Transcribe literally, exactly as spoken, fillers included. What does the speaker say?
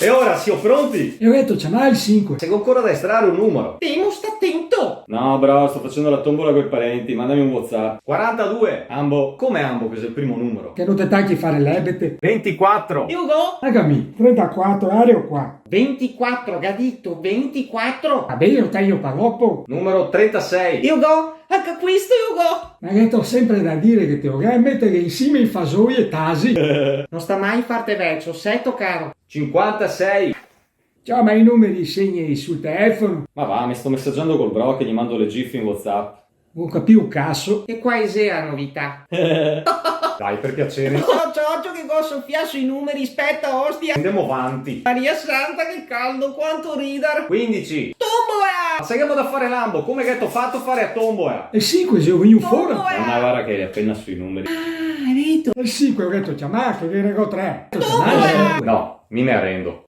E ora, sio pronti? E go dito, ciamà el sinque. Se go ancora da estrare un numero. Temo, sta tento. No, bro, sto facendo la tombola coi parenti, mandami un WhatsApp. Quarantadue. Ambo, come ambo, che xe el primo numero? Che no te tanchi fare l'ebete? Ventiquatro. Ugo? Anca mi, trentaquatro, areo qua. Ventiquatro, ga dito, ventiquatro. Va ben, lo tegno pa dopo. Numero trentasei. Ugo? Anca questo, Ugo? Ma gheto sempre da dire che te lo ga metere insima i fasoi e tasi. No sta mai farte vecio, seto caro. Cinquantasei. Ciò, ma i numeri i segni sul telefono? Ma va, me sto messagiando col bro che ghe mando le gif in WhatsApp. No go capìo un caso. E qua xe la novità. Dai, per piacere. Oh, ciò, ciò, che go sofià sui numeri, speta, ostia. Andemo vanti. Maria santa, che caldo, quanto ridar. Quindici. Tombola! Ma se ghemo da fare l'ambo, come gheto fato a fare a tombola? El sinque xe vegnù fora. Tombola! Ma varda che l'è apena sui numeri. Ah, ga dito. El sinque, go dito, ciamà, che ghe ne go tre. Tombola! No, mi me arendo.